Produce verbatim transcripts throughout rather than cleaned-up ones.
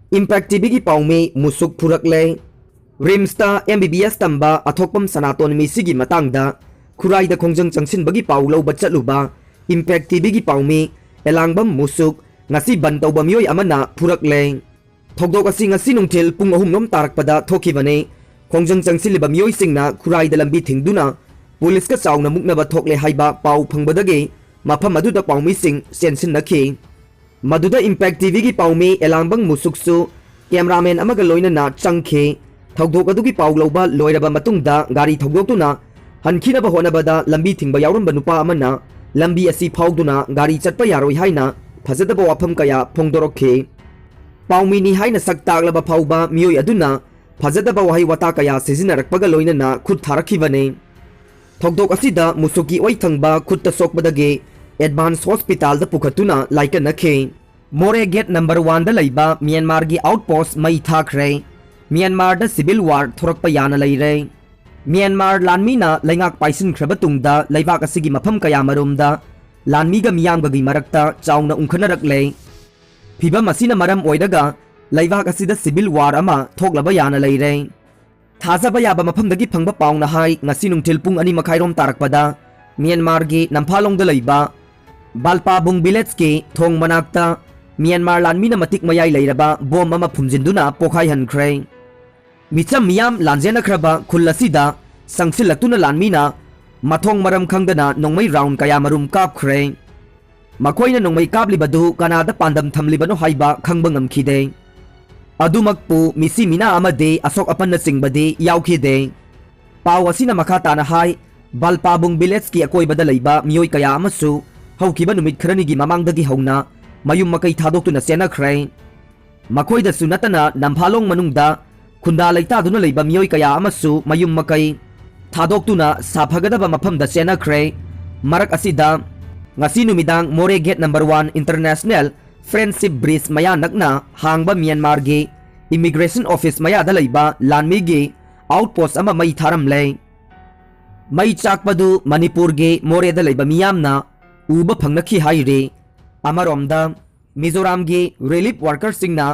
Impact ꯇꯤꯚꯤꯒꯤ ꯄꯥꯎꯃꯤ ꯃꯨꯁꯨꯛ ꯐꯨꯔꯛꯂꯦ꯫ ꯔꯤꯝꯁꯇ M B B ꯑꯦꯁ ꯇꯝꯕ ꯑꯊꯣꯛꯄꯝ ꯁꯅꯥꯇꯣꯟ ꯃꯤꯁꯤꯒꯤ ꯃꯇꯥꯡꯗ ꯈꯨꯔꯥꯏꯗ ꯈꯣꯡꯖꯪ ꯆꯪꯁꯤꯟꯕꯒꯤ ꯄꯥꯎ ꯂꯧꯕ ꯆꯠꯂꯨꯕ ꯏꯝꯄꯦꯛ ꯇꯤꯚꯤꯒꯤ ꯄꯥꯎꯃꯤ ꯑꯦꯂꯥꯡꯕꯝ ꯃꯨꯁꯨꯛ ꯉꯁꯤ ꯕꯟ ꯇꯧꯕ ꯃꯤꯑꯣꯏ ꯑꯃꯅ ꯐꯨꯔꯛꯂꯦ꯫ ꯊꯧꯗꯣꯛ ꯑꯁꯤ ꯉꯁꯤ ꯅꯨꯡꯊꯤꯜ ꯄꯨꯡ ꯑꯍꯨꯝ ꯂꯣꯝ ꯇꯥꯔꯛꯄꯗ ꯊꯣꯛꯈꯤꯕꯅꯤ꯫ ꯈꯣꯡꯖꯪ ꯆꯪꯁꯤꯜꯂꯤꯕ ꯃꯤꯑꯣꯏꯁꯤꯡꯅ ꯈꯨꯔꯥꯏꯗ ꯂꯝꯕꯤ ꯊꯤꯡꯗꯨꯅ ꯄꯨꯂꯤꯁꯀ ꯆꯥꯎꯅ ꯃꯨꯛꯅꯕ ꯊꯣꯛꯂꯦ ꯍꯥꯏꯕ ꯄꯥꯎ ꯐꯪꯕꯗꯒꯤ ꯃꯐꯝ ꯑꯗꯨꯗ ꯄꯥꯎꯃꯤꯁꯤꯡ ꯆꯦꯟꯁꯤꯟꯅꯈꯤ꯫ ꯃꯗꯨꯗ ꯏꯝꯄꯦꯛ ꯇꯤꯚꯤꯒꯤ ꯄꯥꯎꯃꯤ ꯑꯦꯂꯥꯡꯕꯪ ꯃꯨꯁꯨꯛꯁꯨ ꯀꯦꯃꯦꯔꯥꯃꯦꯟ ꯑꯃꯒ ꯂꯣꯏꯅꯅ ꯆꯪꯈꯤ꯫ ꯊꯧꯗꯣꯛ ꯑꯗꯨꯒꯤ ꯄꯥꯎ ꯂꯧꯕ ꯂꯣꯏꯔꯕ ꯃꯇꯨꯡꯗ ꯒꯥꯔꯤ ꯊꯧꯗꯣꯛꯇꯨꯅ ꯍꯟꯈꯤꯅꯕ ꯍꯣꯠꯅꯕꯗ ꯂꯝꯕꯤ ꯊꯤꯡꯕ ꯌꯥꯎꯔꯝꯕ ꯅꯨꯄꯥ ꯑꯃꯅ ꯂꯝꯕꯤ ꯑꯁꯤ ꯐꯥꯎꯗꯨꯅ ꯒꯥꯔꯤ ꯆꯠꯄ ꯌꯥꯔꯣꯏ ꯍꯥꯏꯅ ꯐꯖꯗꯕ ꯋꯥꯐꯝ ꯀꯌꯥ ꯐꯣꯡꯗꯣꯔꯛꯈꯤ꯫ ꯄꯥꯎꯃꯤꯅꯤ ꯍꯥꯏꯅ ꯁꯛ ꯇꯥꯛꯂꯕ ꯐꯥꯎꯕ ꯃꯤꯑꯣꯏ ꯑꯗꯨꯅ ꯐꯖꯗꯕ ꯋꯥꯍꯩ ꯋꯥꯇꯥ ꯀꯌꯥ ꯁꯤꯖꯤꯟꯅꯔꯛꯄꯒ ꯂꯣꯏꯅꯅ ꯈꯨꯠ ꯊꯥꯔꯛꯈꯤꯕꯅꯤ꯫ ꯊꯧꯗꯣꯛ ꯑꯁꯤꯗ ꯃꯨꯁꯨꯛꯀꯤ ꯑꯣꯏ ꯊꯪꯕ ꯈꯨꯠꯇ ꯁꯣꯛꯄꯗꯒꯤ ꯑꯦꯗꯚꯥꯟꯁ ꯍꯣꯁꯄꯤꯇꯥꯜꯗ ꯄꯨꯈꯠꯇꯨꯅ ꯂꯥꯏꯀꯠꯅꯈꯤ꯫ ꯃꯣꯔꯦ ꯒꯦꯠ ꯅꯝꯕꯔ ꯋꯥꯟꯗ ꯂꯩꯕ ꯃ꯭ꯌꯥꯟꯃꯥꯔꯒꯤ ꯑꯥꯎꯠꯄꯣꯁ ꯃꯩ ꯊꯥꯈ꯭ꯔꯦ꯫ ꯃ꯭ꯌꯥꯟꯃꯥꯔꯗ ꯁꯤꯚꯤꯜ ꯋꯥꯔ ꯊꯣꯔꯛꯄ ꯌꯥꯅ ꯂꯩꯔꯦ꯫ ꯃ꯭ꯌꯥꯟꯃꯥꯔ ꯂꯥꯟꯃꯤꯅ ꯂꯩꯉꯥꯛ ꯄꯥꯏꯁꯤꯟꯈ꯭ꯔꯕ ꯇꯨꯡꯗ ꯂꯩꯕꯥꯛ ꯑꯁꯤꯒꯤ ꯃꯐꯝ ꯀꯌꯥꯃꯔꯣꯝꯗ ꯂꯥꯟꯃꯤꯒ ꯃꯤꯌꯥꯝꯒꯒꯤ ꯃꯔꯛꯇ ꯆꯥꯎꯅ ꯎꯪꯈꯠꯅꯔꯛꯂꯦ꯫ ꯐꯤꯚꯝ ꯑꯁꯤꯅ ꯃꯔꯝ ꯑꯣꯏꯔꯒ ꯂꯩꯕꯥꯛ ꯑꯁꯤꯗ ꯁꯤꯚꯤꯜ ꯋꯥꯔ ꯑꯃ ꯊꯣꯛꯂꯕ ꯌꯥꯅ ꯂꯩꯔꯦ꯫ ꯊꯥꯖꯕ ꯌꯥꯕ ꯃꯐꯝꯗꯒꯤ ꯐꯪꯕ ꯄꯥꯎꯅ ꯍꯥꯏ, ꯉꯁꯤ ꯅꯨꯡꯊꯤꯜ ꯄꯨꯡ ꯑꯅꯤ ꯃꯈꯥꯏꯔꯣꯝ ꯇꯥꯔꯛꯄꯗ ꯃ꯭ꯌꯥꯟꯃꯥꯔꯒꯤ ꯅꯝꯐꯥꯂꯣꯡꯗ ꯂꯩꯕ ꯕꯥꯜꯄꯥꯕꯨꯡ ꯚꯤꯂꯦꯖꯀꯤ ꯊꯣꯡ ꯃꯅꯥꯛꯇ ꯃ꯭ꯌꯥꯟꯃꯥꯔ ꯂꯥꯟꯃꯤꯅ ꯃꯇꯤꯛ ꯃꯌꯥꯏ ꯂꯩꯔꯕ ꯕꯣꯝ ꯑꯃ ꯐꯨꯝꯖꯤꯟꯗꯨꯅ ꯄꯣꯈꯥꯏꯍꯟꯈ꯭ꯔꯦ꯫ ꯃꯤꯆꯝ ꯃꯤꯌꯥꯝ ꯂꯥꯟꯖꯦꯟꯅꯈ꯭ꯔꯕ ꯈꯨꯜ ꯑꯁꯤꯗ ꯆꯪꯁꯤꯜꯂꯛꯇꯨꯅ ꯂꯥꯟꯃꯤꯅ ꯃꯊꯣꯡ ꯃꯔꯝ ꯈꯪꯗꯅ ꯅꯣꯡꯃꯩ ꯔꯥꯎꯟ ꯀꯌꯥꯃꯔꯨꯝ ꯀꯥꯞꯈ꯭ꯔꯦ꯫ ꯃꯈꯣꯏꯅ ꯅꯣꯡꯃꯩ ꯀꯥꯞꯂꯤꯕꯗꯨ ꯀꯅꯥꯗ ꯄꯥꯟꯗꯝ ꯊꯝꯂꯤꯕꯅꯣ ꯍꯥꯏꯕ ꯈꯪꯕ ꯉꯝꯈꯤꯗꯦ꯫ ꯑꯗꯨꯃꯛꯄꯨ ꯃꯤꯁꯤ ꯃꯤꯅꯥ ꯑꯃꯗꯤ ꯑꯁꯣꯛ ꯑꯄꯟꯅꯆꯤꯡꯕꯗꯤ ꯌꯥꯎꯈꯤꯗꯦ꯫ ꯄꯥꯎ ꯑꯁꯤꯅ ꯃꯈꯥ ꯇꯥꯅ ꯍꯥꯏ, ꯕꯥꯜꯄꯥꯕꯨꯡ ꯚꯤꯂꯦꯖꯀꯤ ꯑꯀꯣꯏꯕꯗ ꯂꯩꯕ ꯃꯤꯑꯣꯏ ꯀꯌꯥ ꯑꯃꯁꯨ ꯍꯧꯈꯤꯕ ꯅꯨꯃꯤꯠ ꯈꯔꯅꯤꯒꯤ ꯃꯃꯥꯡꯗꯒꯤ ꯍꯧꯅ ꯃꯌꯨꯝ ꯃꯀꯩ ꯊꯥꯗꯣꯛꯇꯨꯅ ꯆꯦꯟꯅꯈ꯭ꯔꯦ꯫ ꯃꯈꯣꯏꯗꯁꯨ ꯅꯠꯇꯅ ꯅꯝꯐꯥꯂꯣꯡ ꯃꯅꯨꯡꯗ ꯈꯨꯟꯗꯥ ꯂꯩꯇꯥꯗꯨꯅ ꯂꯩꯕ ꯃꯤꯑꯣꯏ ꯀꯌꯥ ꯑꯃꯁꯨ ꯃꯌꯨꯝ ꯃꯀꯩ ꯊꯥꯗꯣꯛꯇꯨꯅ ꯁꯥꯐꯒꯗꯕ ꯃꯐꯝꯗ ꯆꯦꯟꯅꯈ꯭ꯔꯦ꯫ ꯃꯔꯛ ꯑꯁꯤꯗ ꯉꯁꯤ ꯅꯨꯃꯤꯗꯥꯡ Moreh gate number one international friendship bridge ꯃꯌꯥ ꯅꯛꯅ ꯍꯥꯡꯕ ꯃ꯭ꯌꯥꯟꯃꯥꯔꯒꯤ ꯏꯃꯤꯒ꯭ꯔꯦꯁꯟ ꯑꯣꯐꯤꯁ ꯃꯌꯥꯗ ꯂꯩꯕ ꯂꯥꯟꯃꯤꯒꯤ ꯑꯥꯎꯠꯄꯣꯁ ꯑꯃ ꯃꯩ ꯊꯥꯔꯝꯂꯦ꯫ ꯃꯩ ꯆꯥꯛꯄꯗꯨ ꯃꯅꯤꯄꯨꯔꯒꯤ ꯃꯣꯔꯦꯗ ꯂꯩꯕ ꯃꯤꯌꯥꯝꯅ ꯎꯕ ꯐꯪꯅꯈꯤ ꯍꯥꯏꯔꯤ꯫ ꯑꯃꯔꯣꯝꯗ ꯃꯤꯖꯣꯔꯥꯝꯒꯤ ꯔꯤꯂꯤꯐ ꯋꯥꯔꯀꯔꯁꯤꯡꯅ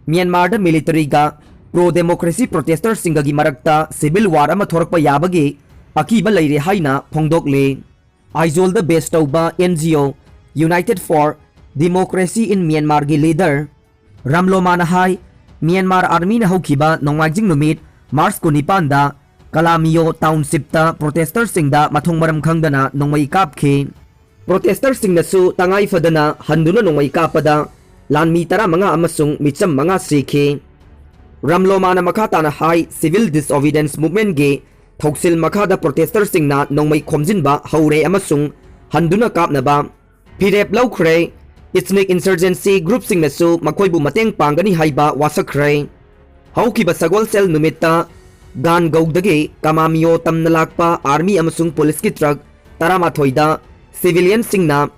ꯃ꯭ꯌꯥꯟꯃꯥꯔꯗ ꯃꯤꯂꯤꯇꯔꯤꯒ ꯄ꯭ꯔꯣ ꯗꯦꯃꯣꯀ꯭ꯔꯦꯁꯤ ꯄ꯭ꯔꯣꯇꯦꯁꯇꯔꯁꯤꯡꯒꯒꯤ ꯃꯔꯛꯇ ꯁꯤꯚꯤꯜ ꯋꯥꯔ ꯑꯃ ꯊꯣꯔꯛꯄ ꯌꯥꯕꯒꯤ ꯑꯀꯤꯕ ꯂꯩꯔꯦ ꯍꯥꯏꯅ ꯐꯣꯡꯗꯣꯛꯂꯦ꯫ ꯑꯥꯏꯖꯣꯜꯗ ꯕꯦꯁ ꯇꯧꯕ N G O United for Democracy in Myanmarꯒꯤ ꯂꯤꯗꯔ ꯔꯥꯝꯂꯣꯃꯥꯅ ꯍꯥꯏ, ꯃ꯭ꯌꯥꯟꯃꯥꯔ ꯑꯥꯔꯃꯤꯅ ꯍꯧꯈꯤꯕ ꯅꯣꯡꯃꯥꯏꯖꯤꯡ ꯅꯨꯃꯤꯠ ꯃꯥꯔꯆ ꯀꯨꯟꯅꯤꯄꯥꯟꯗ ꯀꯂꯥꯃꯤꯌꯣ ꯇꯥꯎꯟꯁꯤꯞꯇ ꯄ꯭ꯔꯣꯇꯦꯁꯇꯔꯁꯤꯡꯗ ꯃꯊꯣꯡ ꯃꯔꯝ ꯈꯪꯗꯅ ꯅꯣꯡꯃꯩ ꯀꯥꯞꯈꯤ꯫ ꯄ꯭ꯔꯣꯇꯦꯁꯇꯔꯁꯤꯡꯅꯁꯨ ꯇꯉꯥꯏ ꯐꯗꯅ ꯍꯟꯗꯨꯅ ꯅꯣꯡꯃꯩ ꯀꯥꯞꯄꯗ ꯂꯥꯟꯃꯤ ꯇꯔꯥꯃꯉꯥ ꯑꯃꯁꯨꯡ ꯃꯤꯆꯝ ꯃꯉꯥ ꯁꯤꯈꯤ꯫ ꯔꯥꯝꯂꯣꯃꯥꯅ ꯃꯈꯥ ꯇꯥꯅ ꯍꯥꯏ, ꯁꯤꯚꯤꯜ ꯗꯤꯁꯑꯣꯕꯤꯗꯦꯟꯁ ꯃꯨꯚꯃꯦꯟꯠꯒꯤ ꯊꯧꯁꯤꯜ ꯃꯈꯥꯗ ꯄ꯭ꯔꯣꯇꯦꯁꯇꯔꯁꯤꯡꯅ ꯅꯣꯡꯃꯩ ꯈꯣꯝꯖꯤꯟꯕ ꯍꯧꯔꯦ ꯑꯃꯁꯨꯡ ꯍꯟꯗꯨꯅ ꯀꯥꯞꯅꯕ ꯐꯤꯔꯦꯞ ꯂꯧꯈ꯭ꯔꯦ꯫ ꯏꯊꯅꯤꯛ ꯏꯟꯁꯔꯖꯦꯟꯁꯤ ꯒ꯭ꯔꯨꯞꯁꯤꯡꯅꯁꯨ ꯃꯈꯣꯏꯕꯨ ꯃꯇꯦꯡ ꯄꯥꯡꯒꯅꯤ ꯍꯥꯏꯕ ꯋꯥꯁꯛꯈ꯭ꯔꯦ꯫ ꯍꯧꯈꯤꯕ ꯁꯒꯣꯜꯁꯦꯜ ꯅꯨꯃꯤꯠꯇ ꯒꯥꯟꯒꯧꯗꯒꯤ ꯀꯃꯥꯃꯤꯌꯣ ꯇꯝꯅ ꯂꯥꯛꯄ ꯑꯥꯔꯃꯤ ꯑꯃꯁꯨꯡ ꯄꯨꯂꯤꯁꯀꯤ ꯇ꯭ꯔꯛ ꯇꯔꯥꯃꯥꯊꯣꯏꯗ ꯁꯤꯚꯤꯂꯤꯌꯟꯁꯤꯡꯅ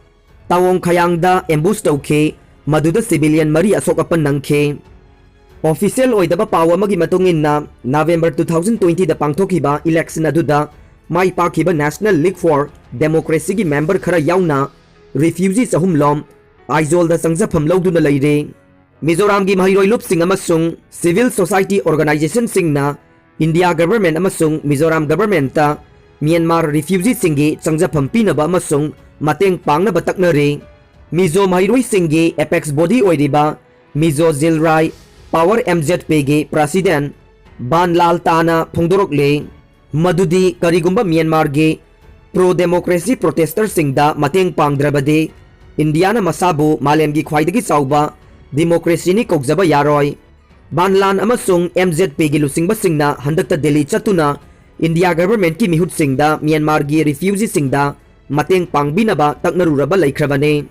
ꯇꯥꯋꯣꯡ ꯈꯌꯥꯡꯗ ꯑꯦꯝꯕꯨꯁ ꯇꯧꯈꯤ, ꯃꯗꯨꯗ ꯁꯤꯚꯤꯂꯤꯌꯟ ꯃꯔꯤ ꯑꯁꯣꯛ ꯑꯄꯟ ꯅꯪꯈꯤ꯫ ꯑꯣꯐꯤꯁꯤꯌꯦꯜ ꯑꯣꯏꯗꯕ ꯄꯥꯎ ꯑꯃꯒꯤ ꯃꯇꯨꯡ ꯏꯟꯅ, ꯅꯕꯦꯝꯕꯔ two thousand twentyꯗ ꯄꯥꯡꯊꯣꯛꯈꯤꯕ ꯏꯂꯦꯛꯁꯟ ꯑꯗꯨꯗ ꯃꯥꯏ ꯄꯥꯛꯈꯤꯕ National League for Democracyꯒꯤ ꯃꯦꯝꯕꯔ ꯈꯔ ꯌꯥꯎꯅ ꯔꯤꯐ꯭ꯌꯨꯖꯤ ꯆꯍꯨꯝ ꯂꯣꯝ ꯑꯥꯏꯖꯣꯜꯗ ꯆꯪꯖꯐꯝ ꯂꯧꯗꯨꯅ ꯂꯩꯔꯦ꯫ ꯃꯤꯖꯣꯔꯥꯝꯒꯤ ꯃꯍꯩꯔꯣꯏ ꯂꯨꯞꯁꯤꯡ ꯑꯃꯁꯨꯡ ꯁꯤꯚꯤꯜ ꯁꯣꯁꯥꯏꯇꯤ ꯑꯣꯔꯒꯅꯥꯏꯖꯦꯁꯟꯁꯤꯡꯅ ꯏꯟꯗꯤꯌꯥ ꯒꯚꯔꯟꯃꯦꯟꯠ ꯑꯃꯁꯨꯡ ꯃꯤꯖꯣꯔꯥꯝ ꯒꯚꯔꯟꯃꯦꯟꯠꯇ ꯃ꯭ꯌꯥꯟꯃꯥꯔ ꯔꯤꯐ꯭ꯌꯨꯖꯤꯁꯤꯡꯒꯤ ꯆꯪꯖꯐꯝ ꯄꯤꯅꯕ ꯑꯃꯁꯨꯡ ꯃꯇꯦꯡ ꯄꯥꯡꯅꯕ ꯇꯛꯅꯔꯤ꯫ ꯃꯤꯖꯣ ꯃꯍꯩꯔꯣꯏꯁꯤꯡꯒꯤ ꯑꯦꯄꯦꯛꯁ ꯕꯣꯗꯤ ꯑꯣꯏꯔꯤꯕ ꯃꯤꯖꯣ ꯖꯤꯜꯔꯥꯏ ꯄꯥꯋꯔ ꯑꯦꯝ ꯖꯦꯠ ꯄꯤꯒꯤ ꯄ꯭ꯔꯁꯤꯗꯦꯟꯠ ꯕꯥꯟꯂꯥꯜ ꯇꯥꯅ ꯐꯣꯡꯗꯣꯔꯛꯂꯤ ꯃꯗꯨꯗꯤ ꯀꯔꯤꯒꯨꯝꯕ ꯃ꯭ꯌꯥꯟꯃꯥꯔꯒꯤ ꯄ꯭ꯔꯣ ꯗꯦꯃꯣꯀ꯭ꯔꯦꯁꯤ ꯄ꯭ꯔꯣꯇꯦꯁꯇꯔꯁꯤꯡꯗ ꯃꯇꯦꯡ ꯄꯥꯡꯗ꯭ꯔꯕꯗꯤ ꯏꯟꯗꯤꯌꯥꯅ ꯃꯁꯥꯕꯨ ꯃꯥꯂꯦꯝꯒꯤ ꯈ꯭ꯋꯥꯏꯗꯒꯤ ꯆꯥꯎꯕ ꯗꯤꯃꯣꯀ꯭ꯔꯦꯁꯤꯅꯤ ꯀꯧꯖꯕ ꯌꯥꯔꯣꯏ꯫ ꯕꯥꯟꯂꯥꯟ ꯑꯃꯁꯨꯡ ꯑꯦꯝ ꯖꯦꯠ ꯄꯤꯒꯤ ꯂꯨꯆꯤꯡꯕꯁꯤꯡꯅ ꯍꯟꯗꯛꯇ ꯗꯦꯜꯂꯤ ꯆꯠꯇꯨꯅ ꯏꯟꯗꯤꯌꯥ ꯒꯚꯔꯟꯃꯦꯟꯠꯀꯤ ꯃꯤꯍꯨꯠꯁꯤꯡꯗ ꯃ꯭ꯌꯥꯟꯃꯥꯔꯒꯤ ꯔꯤꯐ꯭ꯌꯨꯖꯤꯁꯤꯡꯗ ꯃꯇꯦꯡ ꯄꯥꯡꯕꯤꯅꯕ ꯇꯛꯅꯔꯨꯔꯕ ꯂꯩꯈ꯭ꯔꯕꯅꯤ꯫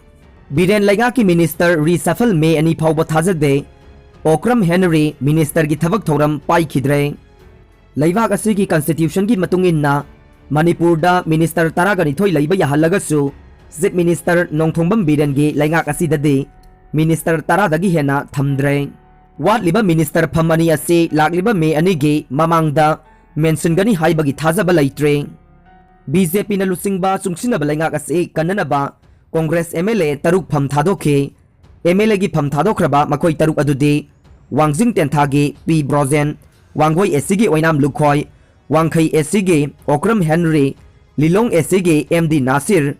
ꯕꯤꯔꯦꯟ ꯂꯩꯉꯥꯛꯀꯤ ꯃꯤꯅꯤꯁꯇꯔ ꯔꯤꯁꯐꯜ ꯃꯦ ꯑꯅꯤ ꯐꯥꯎꯕ ꯊꯥꯖꯗꯦ꯫ ꯑꯣꯀ꯭ꯔꯝ ꯍꯦꯅꯔꯤ ꯃꯤꯅꯤꯁꯇꯔꯒꯤ ꯊꯕꯛ ꯊꯧꯔꯝ ꯄꯥꯏꯈꯤꯗ꯭ꯔꯦ꯫ ꯂꯩꯕꯥꯛ ꯑꯁꯤꯒꯤ ꯀꯟꯁꯇꯤꯇ꯭ꯌꯨꯁꯟꯒꯤ ꯃꯇꯨꯡ ꯏꯟꯅ ꯃꯅꯤꯄꯨꯔꯗ ꯃꯤꯅꯤꯁꯇꯔ ꯇꯔꯥꯒ ꯅꯤꯊꯣꯏ ꯂꯩꯕ ꯌꯥꯍꯜꯂꯒꯁꯨ ꯆꯤꯐ ꯃꯤꯅꯤꯁꯇꯔ ꯅꯣꯡꯊꯣꯝꯕꯝ ꯕꯤꯔꯦꯟꯒꯤ ꯂꯩꯉꯥꯛ ꯑꯁꯤꯗꯗꯤ ꯃꯤꯅꯤꯁꯇꯔ ꯇꯔꯥꯗꯒꯤ ꯍꯦꯟꯅ ꯊꯝꯗ꯭ꯔꯦ꯫ ꯋꯥꯠꯂꯤꯕ ꯃꯤꯅꯤꯁꯇꯔ ꯐꯝ ꯑꯅꯤ ꯑꯁꯤ ꯂꯥꯛꯂꯤꯕ ꯃꯦ ꯑꯅꯤꯒꯤ ꯃꯃꯥꯡꯗ ꯃꯦꯟꯁꯤꯟꯒꯅꯤ ꯍꯥꯏꯕꯒꯤ ꯊꯥꯖꯕ ꯂꯩꯇ꯭ꯔꯦ꯫ ꯕꯤ ꯖꯦ ꯄꯤꯅ ꯂꯨꯆꯤꯡꯕ ꯆꯨꯡꯁꯤꯟꯅꯕ ꯂꯩꯉꯥꯛ ꯑꯁꯤ ꯀꯟꯅꯅꯕ ꯀꯣꯡꯒ꯭ꯔꯦꯁ ꯑꯦꯝ ꯑꯦꯜ ꯑꯦ ꯇꯔꯨꯛ ꯐꯝ ꯊꯥꯗꯣꯛꯈꯤ꯫ ꯑꯦꯝ ꯑꯦꯜ ꯑꯦꯒꯤ ꯐꯝ ꯊꯥꯗꯣꯛꯈ꯭ꯔꯕ ꯃꯈꯣꯏ ꯇꯔꯨꯛ ꯑꯗꯨꯗꯤ ꯋꯥꯡꯖꯤꯡ ꯇꯦꯟꯊꯥꯒꯤ ꯄꯤ ꯕ꯭ꯔꯣꯖꯦꯟ, ꯋꯥꯡꯒꯣꯏ ꯑꯦꯁ ꯁꯤꯒꯤ ꯑꯣꯏꯅꯥꯝ ꯂꯨꯈꯣꯏ, ꯋꯥꯡꯈꯩ ꯑꯦꯁ ꯁꯤꯒꯤ ꯑꯣꯀ꯭ꯔꯝ ꯍꯦꯅꯔꯤ, ꯂꯤꯂꯣꯡ ꯑꯦꯁ ꯁꯤꯒꯤ ꯑꯦꯝ ꯗꯤ ꯅꯥꯁꯤꯔ,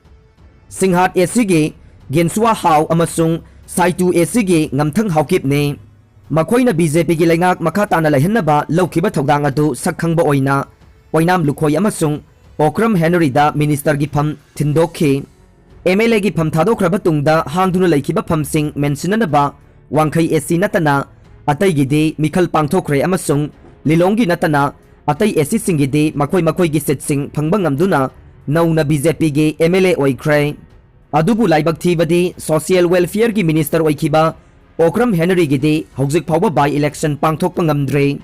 ꯁꯤꯡꯍꯥꯠ ꯑꯦꯁ ꯁꯤꯒꯤ ꯒꯦꯟꯁꯨꯋꯥ ꯍꯥꯎ ꯑꯃꯁꯨꯡ ꯁꯥꯏꯇꯨ ꯑꯦꯁ ꯁꯤꯒꯤ ꯉꯝꯊꯪ ꯍꯥꯎꯀꯤꯞꯅꯤ꯫ ꯃꯈꯣꯏꯅ ꯕꯤ ꯖꯦ ꯄꯤꯒꯤ ꯂꯩꯉꯥꯛ ꯃꯈꯥ ꯇꯥꯅ ꯂꯩꯍꯟꯅꯕ ꯂꯧꯈꯤꯕ ꯊꯧꯗꯥꯡ ꯑꯗꯨ ꯁꯛ ꯈꯪꯕ ꯑꯣꯏꯅ ꯑꯣꯏꯅꯥꯝ ꯂꯨꯈꯣꯏ ꯑꯃꯁꯨꯡ ꯑꯣꯀ꯭ꯔꯝ ꯍꯦꯅꯔꯤꯗ ꯃꯤꯅꯤꯁꯇꯔꯒꯤ ꯐꯝ ꯊꯤꯟꯗꯣꯛꯈꯤ꯫ ꯑꯦꯝ ꯑꯦꯜ ꯑꯦꯒꯤ ꯐꯝ ꯊꯥꯗꯣꯛꯈ꯭ꯔꯕ ꯇꯨꯡꯗ ꯍꯥꯡꯗꯨꯅ ꯂꯩꯈꯤꯕ ꯐꯝꯁꯤꯡ ꯃꯦꯟꯁꯤꯟꯅꯅꯕ ꯋꯥꯡꯈꯩ ꯑꯦꯁ ꯁꯤ ꯅꯠꯇꯅ ꯑꯇꯩꯒꯤꯗꯤ ꯃꯤꯈꯜ ꯄꯥꯡꯊꯣꯛꯈ꯭ꯔꯦ ꯑꯃꯁꯨꯡ ꯂꯤꯂꯣꯡꯒꯤ ꯅꯠꯇꯅ ꯑꯇꯩ ꯑꯦꯁ ꯁꯤꯁꯤꯡꯒꯤꯗꯤ ꯃꯈꯣꯏ ꯃꯈꯣꯏꯒꯤ ꯁꯤꯠꯁꯤꯡ ꯐꯪꯕ ꯉꯝꯗꯨꯅ ꯅꯧꯅ ꯕꯤ ꯖꯦ ꯄꯤꯒꯤ ꯑꯦꯝ ꯑꯦꯜ ꯑꯦ ꯑꯣꯏꯈ꯭ꯔꯦ꯫ ꯑꯗꯨꯕꯨ ꯂꯥꯏꯕꯛ ꯊꯤꯕꯗꯤ ꯁꯣꯁꯤꯌꯦꯜ ꯋꯦꯜꯐꯤꯌꯔꯒꯤ ꯃꯤꯅꯤꯁꯇꯔ ꯑꯣꯏꯈꯤꯕ ꯑꯣꯀ꯭ꯔꯝ ꯍꯦꯅꯔꯤꯒꯤꯗꯤ ꯍꯧꯖꯤꯛ ꯐꯥꯎꯕ ꯕꯥꯏ ꯏꯂꯦꯛꯁꯟ ꯄꯥꯡꯊꯣꯛꯄ ꯉꯝꯗ꯭ꯔꯤ꯫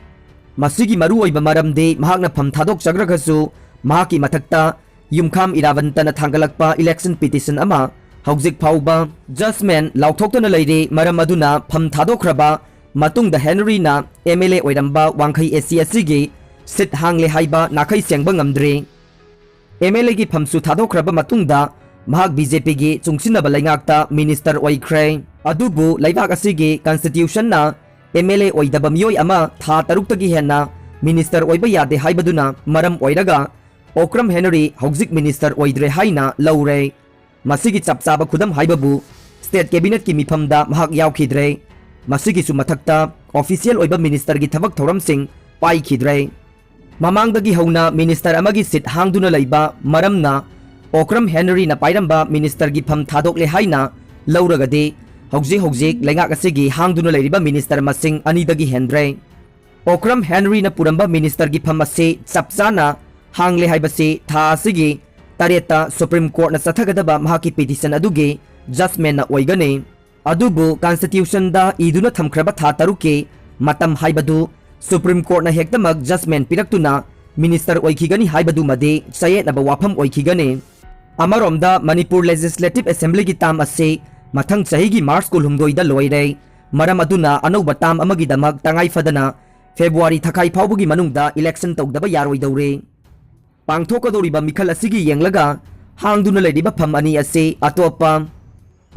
ꯃꯁꯤꯒꯤ ꯃꯔꯨꯑꯣꯏꯕ ꯃꯔꯝꯗꯤ ꯃꯍꯥꯛꯅ ꯐꯝ ꯊꯥꯗꯣꯛꯆꯈ꯭ꯔꯒꯁꯨ ꯃꯍꯥꯛꯀꯤ ꯃꯊꯛꯇ ꯌꯨꯝꯈꯥꯝ ꯏꯔꯥꯕꯟꯇꯅ ꯊꯥꯡꯒꯠꯂꯛꯄ ꯏꯂꯦꯛꯁꯟ ꯄꯤꯇꯤꯁꯟ ꯑꯃ ꯍꯧꯖꯤꯛ ꯐꯥꯎꯕ ꯖꯁꯃꯦꯟ ꯂꯥꯎꯊꯣꯛꯇꯅ ꯂꯩꯔꯤ꯫ ꯃꯔꯝ ꯑꯗꯨꯅ ꯐꯝ ꯊꯥꯗꯣꯛꯈ꯭ꯔꯕ ꯃꯇꯨꯡꯗ ꯍꯦꯅꯔꯤꯅ ꯑꯦꯝ ꯑꯦꯜ ꯑꯦ ꯑꯣꯏꯔꯝꯕ ꯋꯥꯡꯈꯩ ꯑꯦꯁ ꯁꯤ ꯑꯁꯤꯒꯤ ꯁꯤꯠ ꯍꯥꯡꯂꯦ ꯍꯥꯏꯕ ꯅꯥꯈꯩ ꯁꯦꯡꯕ ꯉꯝꯗ꯭ꯔꯤ꯫ ꯑꯦꯝ ꯑꯦꯜ ꯑꯦꯒꯤ ꯐꯝꯁꯨ ꯊꯥꯗꯣꯛꯈ꯭ꯔꯕ ꯃꯇꯨꯡꯗ ꯃꯍꯥꯛ ꯕꯤ ꯖꯦ ꯄꯤꯒꯤ ꯆꯨꯡꯁꯤꯟꯅꯕ ꯂꯩꯉꯥꯛꯇ ꯃꯤꯅꯤꯁꯇꯔ ꯑꯣꯏꯈ꯭ꯔꯦ꯫ ꯑꯗꯨꯕꯨ ꯂꯩꯕꯥꯛ ꯑꯁꯤꯒꯤ ꯀꯟꯁꯇꯤꯇ꯭ꯌꯨꯁꯟꯅ ꯑꯦꯝ ꯑꯦꯜ ꯑꯦ ꯑꯣꯏꯗꯕ ꯃꯤꯑꯣꯏ ꯑꯃ ꯊꯥ ꯇꯔꯨꯛꯇꯒꯤ ꯍꯦꯟꯅ ꯃꯤꯅꯤꯁꯇꯔ ꯑꯣꯏꯕ ꯌꯥꯗꯦ ꯍꯥꯏꯕꯗꯨꯅ ꯃꯔꯝ ꯑꯣꯏꯔꯒ ꯑꯣꯀ꯭ꯔꯝ ꯍꯦꯅꯔꯤ ꯍꯧꯖꯤꯛ ꯃꯤꯅꯤꯁꯇꯔ ꯑꯣꯏꯗ꯭ꯔꯦ ꯍꯥꯏꯅ ꯂꯧꯔꯦ꯫ ꯃꯁꯤꯒꯤ ꯆꯞ ꯆꯥꯕ ꯈꯨꯗꯝ ꯍꯥꯏꯕꯕꯨ ꯁ꯭ꯇꯦꯠ ꯀꯦꯕꯤꯅꯦꯠꯀꯤ ꯃꯤꯐꯝꯗ ꯃꯍꯥꯛ ꯌꯥꯎꯈꯤꯗ꯭ꯔꯦ꯫ ꯃꯁꯤꯒꯤꯁꯨ ꯃꯊꯛꯇ ꯑꯣꯐꯤꯁꯤꯌꯦꯜ ꯑꯣꯏꯕ ꯃꯤꯅꯤꯁꯇꯔꯒꯤ ꯊꯕꯛ ꯊꯧꯔꯝꯁꯤꯡ ꯄꯥꯏꯈꯤꯗ꯭ꯔꯦ꯫ ꯃꯃꯥꯡꯗꯒꯤ ꯍꯧꯅ ꯃꯤꯅꯤꯁꯇꯔ ꯑꯃꯒꯤ ꯁꯤꯠ ꯍꯥꯡꯗꯨꯅ ꯂꯩꯕ ꯃꯔꯝꯅ ꯑꯣꯀ꯭ꯔꯝ ꯍꯦꯅꯔꯤꯅ ꯄꯥꯏꯔꯝꯕ ꯃꯤꯅꯤꯁꯇꯔꯒꯤ ꯐꯝ ꯊꯥꯗꯣꯛꯂꯦ ꯍꯥꯏꯅ ꯂꯧꯔꯒꯗꯤ ꯍꯧꯖꯤꯛ ꯍꯧꯖꯤꯛ ꯂꯩꯉꯥꯛ ꯑꯁꯤꯒꯤ ꯍꯥꯡꯗꯨꯅ ꯂꯩꯔꯤꯕ ꯃꯤꯅꯤꯁꯇꯔ ꯃꯁꯤꯡ ꯑꯅꯤꯗꯒꯤ ꯍꯦꯟꯗ꯭ꯔꯦ꯫ ꯑꯣꯀ꯭ꯔꯝ ꯍꯦꯅꯔꯤꯅ ꯄꯨꯔꯝꯕ ꯃꯤꯅꯤꯁꯇꯔꯒꯤ ꯐꯝ ꯑꯁꯤ ꯆꯞ ꯆꯥꯅ ꯍꯥꯡꯂꯦ ꯍꯥꯏꯕꯁꯤ ꯊꯥ ꯑꯁꯤꯒꯤ ꯇꯔꯦꯠꯇ ꯁꯨꯄ꯭ꯔꯤꯝ ꯀꯣꯔꯠꯅ ꯆꯠꯊꯒꯗꯕ ꯃꯍꯥꯛꯀꯤ ꯄꯤꯇꯤꯁꯟ ꯑꯗꯨꯒꯤ ꯖꯁꯃꯦꯟꯅ ꯑꯣꯏꯒꯅꯤ꯫ ꯑꯗꯨꯕꯨ ꯀꯟꯁꯇꯤꯇ꯭ꯌꯨꯁꯟꯗ ꯏꯗꯨꯅ ꯊꯝꯈ꯭ꯔꯕ ꯊꯥ ꯇꯔꯨꯛꯀꯤ ꯃꯇꯝ ꯍꯥꯏꯕꯗꯨ ꯁꯨꯄ꯭ꯔꯤꯝ ꯀꯣꯔꯠꯅ ꯍꯦꯛꯇꯃꯛ ꯖꯁꯃꯦꯟ ꯄꯤꯔꯛꯇꯨꯅ ꯃꯤꯅꯤꯁꯇꯔ ꯑꯣꯏꯈꯤꯒꯅꯤ ꯍꯥꯏꯕꯗꯨꯃꯗꯤ ꯆꯌꯦꯠꯅꯕ ꯋꯥꯐꯝ ꯑꯣꯏꯈꯤꯒꯅꯤ꯫ ꯑꯃꯔꯣꯝꯗ ꯃꯅꯤꯄꯨꯔ ꯂꯦꯖꯤꯁꯂꯦꯇꯤꯚ ꯑꯦꯁꯦꯝꯕ꯭ꯂꯤꯒꯤ ꯇꯥꯝ ꯑꯁꯤ ꯃꯊꯪ ꯆꯍꯤꯒꯤ ꯃꯥꯔꯆ ꯀꯨꯟꯍꯨꯝꯗꯣꯏꯗ ꯂꯣꯏꯔꯦ꯫ ꯃꯔꯝ ꯑꯗꯨꯅ ꯑꯅꯧꯕ ꯇꯥꯝ ꯑꯃꯒꯤꯗꯃꯛ ꯇꯉꯥꯏ ꯐꯗꯅ ꯐꯦꯕ꯭ꯔꯨꯋꯥꯔꯤ ꯊꯈꯥꯏ ꯐꯥꯎꯕꯒꯤ ꯃꯅꯨꯡꯗ ꯏꯂꯦꯛꯁꯟ ꯇꯧꯗꯕ ꯌꯥꯔꯣꯏꯗꯧꯔꯦ꯫ ꯄꯥꯡꯊꯣꯛꯀꯗꯧꯔꯤꯕ ꯃꯤꯈꯜ ꯑꯁꯤꯒꯤ ꯌꯦꯡꯂꯒ ꯍꯥꯡꯗꯨꯅ ꯂꯩꯔꯤꯕ ꯐꯝ ꯑꯅꯤ ꯑꯁꯤ ꯑꯇꯣꯞꯄ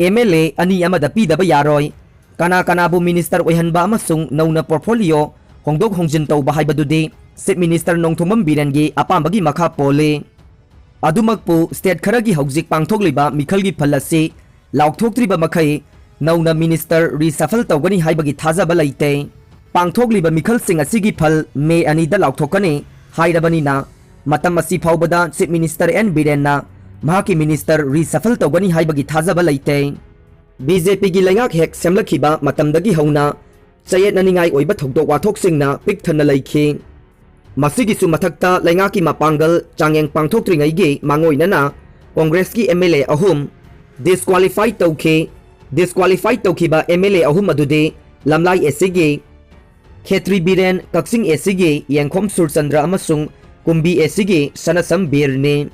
ꯑꯦꯝ ꯑꯦꯜ ꯑꯦ ꯑꯅꯤ ꯑꯃꯗ ꯄꯤꯗꯕ ꯌꯥꯔꯣꯏ꯫ ꯀꯅꯥ ꯀꯅꯥꯕꯨ minister ꯑꯣꯏꯍꯟꯕ ꯑꯃꯁꯨꯡ ꯅꯧꯅ portfolio ꯍꯣꯡꯗꯣꯛ ꯍꯣꯡꯖꯤꯟ ꯇꯧꯕ ꯍꯥꯏꯕꯗꯨꯗꯤ Chief Minister ꯅꯣꯡꯊꯣꯝꯕꯝ ꯕꯤꯔꯦꯟꯒꯤ ꯑꯄꯥꯝꯕꯒꯤ ꯃꯈꯥ ꯄꯣꯜꯂꯤ꯫ ꯑꯗꯨꯃꯛꯄꯨ state ꯈꯔꯒꯤ ꯍꯧꯖꯤꯛ ꯄꯥꯡꯊꯣꯛꯂꯤꯕ ꯃꯤꯈꯜꯒꯤ ꯐꯜ ꯑꯁꯤ ꯂꯥꯎꯊꯣꯛꯇ꯭ꯔꯤꯕ ꯃꯈꯩ ꯅꯧꯅ minister reshuffle ꯇꯧꯒꯅꯤ ꯍꯥꯏꯕꯒꯤ ꯊꯥꯖꯕ ꯂꯩꯇꯦ꯫ ꯄꯥꯡꯊꯣꯛꯂꯤꯕ ꯃꯤꯈꯜꯁꯤꯡ ꯑꯁꯤꯒꯤ ꯐꯜ May ꯑꯅꯤꯗ ꯂꯥꯎꯊꯣꯛꯀꯅꯤ ꯍꯥꯏꯔꯕꯅꯤꯅ, ꯃꯇꯝ ꯑꯁꯤ ꯐꯥꯎꯕꯗ Chief Minister ꯑꯦꯟ ꯕꯤꯔꯦꯟꯅ ꯃꯍꯥꯛꯀꯤ minister reshuffle ꯇꯧꯒꯅꯤ ꯍꯥꯏꯕꯒꯤ ꯊꯥꯖꯕ ꯂꯩꯇꯦ꯫ ꯕꯤ ꯖꯦ ꯄꯤꯒꯤ ꯂꯩꯉꯥꯛ ꯍꯦꯛ ꯁꯦꯝꯂꯛꯈꯤꯕ ꯃꯇꯝꯗꯒꯤ ꯍꯧꯅ ꯆꯌꯦꯠꯅꯅꯤꯡꯉꯥꯏ ꯑꯣꯏꯕ ꯊꯧꯗꯣꯛ ꯋꯥꯊꯣꯛꯁꯤꯡꯅ ꯄꯤꯛ ꯊꯟꯅ ꯂꯩꯈꯤ꯫ ꯃꯁꯤꯒꯤꯁꯨ ꯃꯊꯛꯇ ꯂꯩꯉꯥꯛꯀꯤ ꯃꯄꯥꯡꯒꯜ ꯆꯥꯡꯌꯦꯡ ꯄꯥꯡꯊꯣꯛꯇ꯭ꯔꯤꯉꯩꯒꯤ ꯃꯥꯡꯑꯣꯏꯅꯅ ꯀꯣꯡꯒ꯭ꯔꯦꯁꯀꯤ ꯑꯦꯝ ꯑꯦꯜ ꯑꯦ ꯑꯍꯨꯝ disqualify ꯇꯧꯈꯤ꯫ Disqualify ꯇꯧꯈꯤꯕ ꯑꯦꯝ ꯑꯦꯜ ꯑꯦ ꯑꯍꯨꯝ ꯑꯗꯨꯗꯤ ꯂꯝꯂꯥꯏ ꯑꯦ ꯁꯤꯒꯤ ꯈꯦꯇ꯭ꯔꯤ ꯕꯤꯔꯦꯟ, ꯀꯛꯆꯤꯡ ꯑꯦ ꯁꯤꯒꯤ ꯌꯦꯡꯈꯣꯝ ꯁꯨꯔꯆꯟꯗ꯭ꯔ ꯑꯃꯁꯨꯡ ꯀꯨꯝꯕꯤ ꯑꯦ ꯁꯤꯒꯤ ꯁꯅꯁꯝ ꯕꯤꯔꯅꯤ꯫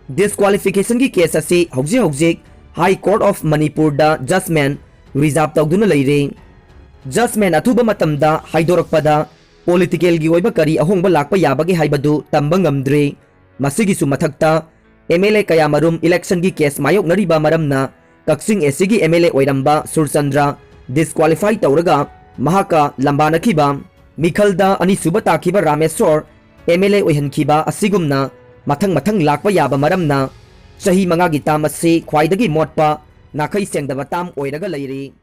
Disqualificationꯒꯤ case ꯑꯁꯤ ꯍꯧꯖꯤꯛ ꯍꯧꯖꯤꯛ High Court of ꯃꯅꯤꯄꯨꯔꯗ judgement reserve ꯇꯧꯗꯨꯅ ꯂꯩꯔꯤ꯫ Judgement ꯑꯊꯨꯕ ꯃꯇꯝꯗ ꯍꯥꯏꯗꯣꯔꯛꯄꯗ politicalꯒꯤ ꯑꯣꯏꯕ ꯀꯔꯤ ꯑꯍꯣꯡꯕ ꯂꯥꯛꯄ ꯌꯥꯕꯒꯦ ꯍꯥꯏꯕꯗꯨ ꯇꯝꯕ ꯉꯝꯗ꯭ꯔꯤ꯫ ꯃꯁꯤꯒꯤꯁꯨ ꯃꯊꯛꯇ ꯑꯦꯝ ꯑꯦꯜ ꯑꯦ ꯀꯌꯥꯃꯔꯨꯝ electionꯒꯤ case ꯃꯥꯌꯣꯛꯅꯔꯤꯕ ꯃꯔꯝꯅ ꯀꯛꯆꯤꯡ ꯑꯦ ꯁꯤꯒꯤ ꯑꯦꯝ ꯑꯦꯜ ꯑꯦ ꯑꯣꯏꯔꯝꯕ ꯁꯨꯔꯆꯟꯗ꯭ꯔ disqualify ꯇꯧꯔꯒ ꯃꯍꯥꯛꯀ ꯂꯝꯕꯥꯅꯈꯤꯕ, ꯃꯤꯈꯜꯗ ꯑꯅꯤꯁꯨꯕ ꯇꯥꯈꯤꯕ ꯔꯥꯃꯦꯁꯣꯔ ꯑꯦꯝ ꯑꯦꯜ ꯑꯦ ꯑꯣꯏꯍꯟꯈꯤꯕ ꯑꯁꯤꯒꯨꯝꯅ ꯃꯊꯪ ꯃꯊꯪ ꯂꯥꯛꯄ ꯌꯥꯕ ꯃꯔꯝꯅ ꯆꯍꯤ ꯃꯉꯥꯒꯤ term ꯑꯁꯤ ꯈ꯭ꯋꯥꯏꯗꯒꯤ ꯃꯣꯠꯄ, ꯅꯥꯈꯩ ꯁꯦꯡꯗꯕ term ꯑꯣꯏꯔꯒ ꯂꯩꯔꯤ꯫